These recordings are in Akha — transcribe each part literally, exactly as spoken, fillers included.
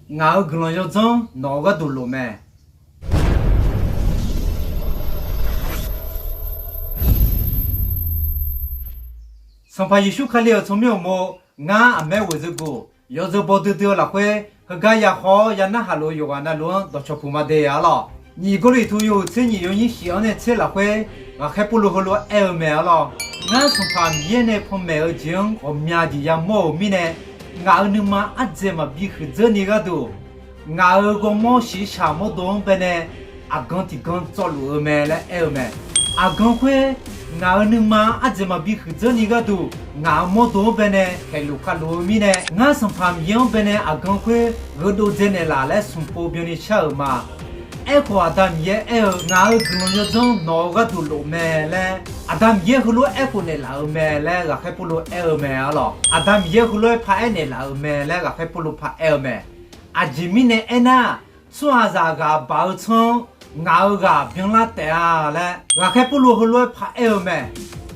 Ngaq-euq guiqlanq yawdzanr nawq-eu gharduq lof mae. Sanqpaq Yeqsur Kali-euq tsawrmyanr uqmov, ngar aqmaer ghoeqzeu guf yawzeu baw duidui-eu lafkhoer, heugar ya khawf-awr ya narhaq luf-eu yawqghaq navluf-anr dawqcawq puq ma de-a lawq. Nyiq Gawrliqtu yawhuiq tser nyiq yawnyir shif-anr nae tser lafkhoer, ghaqkhaer Pawrluv heulof-aer aer-eu mae-a lawq. Ngar Sanqpaq Miqyaer nae panmaeq-eu jeq-anr ghawqmya jeq yamawr-euq mirnae, ngaq-euq nuima ardzaeq maqbi huiqdzeur-ni gharduq, ngaq-euq ghawrmawr shiqshaq mawrdo-anr baenae aqgan tiqgan tsawvluf-eu mae laer aer-eu mae. Aqgan khoer, ngaq-euq nuima ardzaeq maqbi huiqdzeur-ni gharduq, ngaq-euq mawrdo-anr baenae khaeqluf khavluf-eu mirnae, ngar Sanqpaq Miqyaer-anr baenae aqgan khoer gheudov dzaenaeq laf laer smq pov byanni shar-euq ma. Aerkhawf, Aqda Miqyaer aer-eu, ngaq-euq guiqlanq yawdzanr nawq-eu gharduq lof mae laer, Aqda Miqyaer heulof-aer aerkhof naeqlaf-euq mae laer ghaqkhaer Pawrluv aer-eu mae-a lawq. Aqda Miqyaer heulof-aer paraer naeqlaf-euq mae laer ghaqkhaer Pawrluv paraer-eu mae. Aqjeq mirnae aernar, tsawrhaqzaq ghaq baq-eu tsanr-anr ngaq-euq ghaq byanlar taef-a laer ghaqkhaer Pawrluv heulof-aer paraer-eu mae.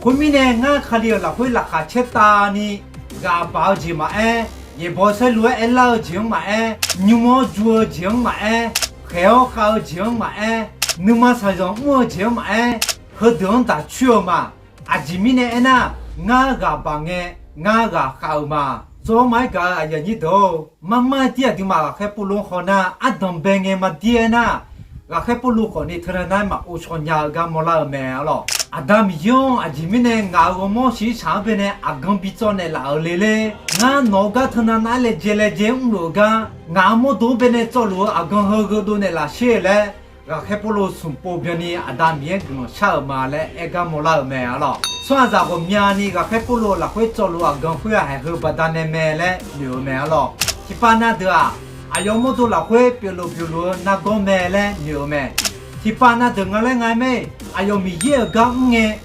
Khoermirnae, ngar Kali-euq lafkhoer laqkhaq caertavni, ghaq baq-eu jeq maqaer, yaeqbawq saerlu-aer aerlar-eu jeq-anr maqaer, nymr-awr ju-eu jeq-anr maqaer, khaeq-awr khav-eu jeq-anr maqaer, nuima shaqzanq mr-eu jeq-anr maqaer, heudeuq-anr daq coer-eu ma. Aqjeq mirnae aernar, ngar ghaq baq ngae, ngar ghaq khav-eu ma. Tsawrmyanr-aer gaq-eu aqyuif aqnyir deuq-or, marmar-aer dir aqduimaf ghaqkhaer Pawrluv-anr hawnar, ardanq bae ngae maqdir-aer nar, ghaqkhaer Pawrluv khawfni teunav nar-aer maqghov caw nya-eu gar mawrlar-eu mae-a lawq. Aqda Miqyaer-anr aqjeq mirnae ngaq-euq ghawrmawr shiqshaq-anr baenae aqgan bi tsawv naeqlaf-euq le ler. Ngar nawq-eu gar teunav nar-aer laejae laejae mrluf-eu gar, ngaq-euq mawrdo-anr baenae tsawvluf-eu aqgan heu gheudov naeqlaf sher laer, ghaqkhaer Pawrluv smq pov byanni Aqda Miqyaer guiqlanq shar-euq ma laer aer gar mawrlar-eu mae-a lawq. Tsawrhaqzaq ghawqmyani ghaqkhaer Pawrluv lafkhoer tsawvluf-eu aqgan khoer-aq, haiq heu baqdanae mae laer noeq-eu mae-a lawq. Tiqpav na deuq-aq, aqyawf mawrdo lafkhoer pyeufluf byufluf-eu nargawr mae laer noeq-eu mae. Tiqpav na deuq nga laer nga-aer mae, aqyawf Miqyaer-euq gar mr ngae,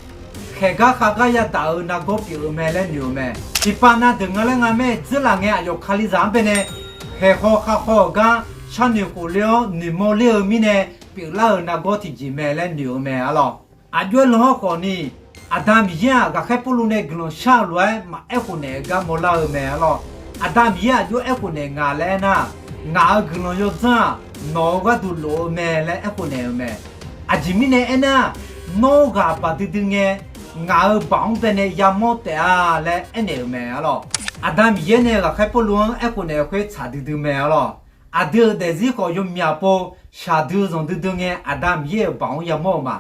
khaeq gar khav gar yadaq-euq nargawr pyeuf-eu mae laer noeq-eu mae. Tiqpav na deuq nga laer nga mae, dzeurlaf ngae aqyawf Kalizaq-anr baenae khaeq haw khav haw-euq gar sharnoeq khofler-awr noeqmawr ler-eu mirnae pyeuflar-euq nargawr tiqjeq mae laer noeq-eu mae-a lawq. Aqjox-aer lan-awr khawfni, Aqda Miqyaer-aq ghaqkhaer Pawrluv nae guiqlanq shar-eu lof-aer maqaer khofnaeq-eu gar mawrlar-eu mae-a lawq. Aqda Miqyaer aqjox-aer aer khofnaeq nga laer aernar, ngaq-euq guiqlanq yawdzanr-aq, nawq-eu gharduq lof-eu mae laer aer khofnaeq-euq mae. Aqjeq mirnae aernar, nawr ghaq baq duidui ngae, ngaq-euq baq-anr baenae yamawr taef-a laer aernaeq-euq mae-a lawq. Aqda Miqyaer nae ghaqkhaer Pawrluv-anr aer khofnaeq-eu khoer tsaq duidui mae-a lawq. Aqdui-euq daefzir khawf yawmyaq pov shaqdui zanq duidui ngae, Aqda Miqyaer-euq baq-anr yamawr-eu ma.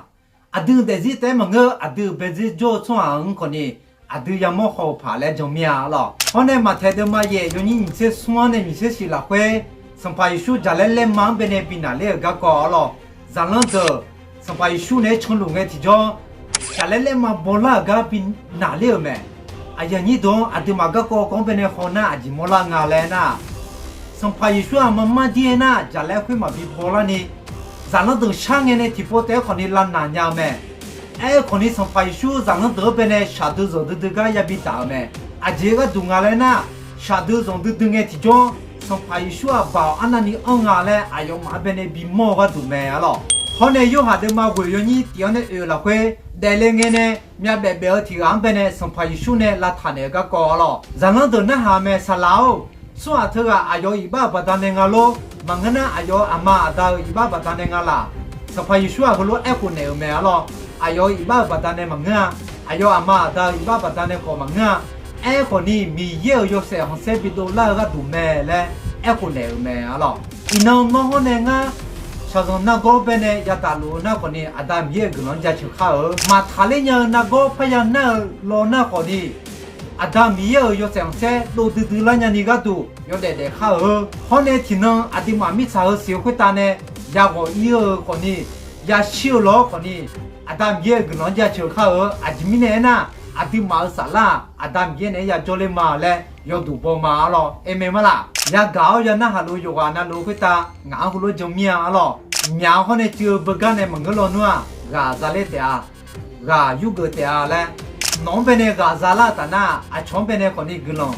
Aqdui-euq daefzir taef-aer maqngeur, aqdui-euq baedzer jawr-eu tsawrhaq-anr khawfni aqdui yamawr haw-eu paq laer jan mir-a-a lawq. Hawr nae Maqtaeq deuvma yaef yawnyir nyiq tser smr-anr nae nyiq tser shif lafkhoer, Sanqpaq Yeqsur jaqlaer laerma-anr baenae bi naqler-euq garkawv-a lawq. Zaqlanr deuq Sanqpaq Yeqsur naeq-aer canluf ngae tiqjawr, jaqlaer laerma bawlar-euq gar bi naqler-euq mae. Aqyuif aqnyir deuq-anr aqduimaf garkawv kawv-anr baenae hawnar aqjeq mawrlar nga laer aernar, Sanqpaq Yeqsur-aq marmar dir-aer nar jaqlaer khoer maqbi bawlarni, zaqlanr deuq shar ngae nae tiqpov taef-aer khawfni lavnaq nya-eu mae. Aer-eu khawfni Sanqpaq Yeqsur zaqlanr deuq-anr baenae shaqdui zanq duidui gar yabi daq-euq mae. Aqjeq gharduq nga laer nar, shaqdui zanq duidui ngae tiqjawr, Sanqpaq Yeqsur-aq baoq arnavni anr nga laer aqyawfmaf-anr baenae bimawr-eu gharduq mae-a lawq. Hawr nae Yorhaq deuvma ghoeq yawnyir tif-anr nae oeq lafkhoer, daefle ngae nae myavbaef baef-eu tiq ghaq-anr baenae Sanqpaq Yeqsur nae lavtaq naeq-eu garkawv-a lawq. Zaqlanr deuq narhaq-eu mae, Saqlaq-or, tsawrhaq teughaq aqyawf-euq iqbax-euq baqdanae nga lor. Maqngeur nar, aqyawf-euq aqma aqda-euq iqbax baqdanae nga laq. Sanqpaq Yeqsur-aq heulof-aer aerkhof naeq-euq mae-a lawq. Aqyawf-euq iqbax-euq baqdanae maqngeur-a. Aqyawf aqma aqda-euq iqbax baqdanae khawf maqngeur-a. Aerkhawfni, Miqyaer-euq yawshaef khanqsaer bidov lar-eu gharduq mae laer aerkhof naeq-euq mae-a lawq. Iqnan nawr hawr nae ngar shaqzanq nargawr baenae yadaq luf-eu nar khawfni, Aqda Miqyaer-euq guiqlanq-anr jaceuq kar-eu. Maqtaqler nya-eu nargawr parya nar-eu law nar khawfni, Aqda Miqyaer-euq yawshaef khanqsaer dov duidui lar nyani gharduq yawdaef daef kar-eu. Hawr nae tiqnan aqduimaf mirtsaq-euq siq-eu khoertav nae yaghawq ir-eu khawfni, yashir-eu law-awr khawfni, Aqda Miqyaer-euq guiqlanq-anr jaceuq kar-eu. Aqjeq mirnae aernar, aqduimaf-euq saflar-aq, Aqda Miqyaer naeq-aer yajawr ler ma laer yawduq baw ma-a lawq. Amen marlaq? Yagaq-awr yanarhaq luf-eu yawqghaq navluf-eu khoertav ngaq-anr heulof-aer jan mir-a-a lawq. Myaq-anr hawr nae cuiv-eu beugar nae maqngeur lawnmr-aq, ghaq zalaer taef-a, ghaq yurgeuf taef-a laer, nawq-anr baenae ghaq zalaer-euq tafnar, aqcawq-anr baenae khawfni guiqlanq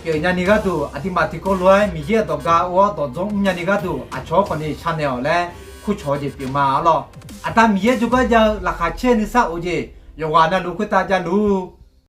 pyeuf nyani gharduq, aqduimaf tiqkawv lof-aer Miqyaer-euq dawqga ov-awr dawqdzanr mr nyani gharduq, aqcawq-anr khawfni sharnaeq-awq laer kurcawq-eu jeq pyeuf ma-a lawq. Aqda Miqyaer jawrgar jav-eu laqkhaq caer-eu nuisar of jeq yawqghaq navluf khoertav javluf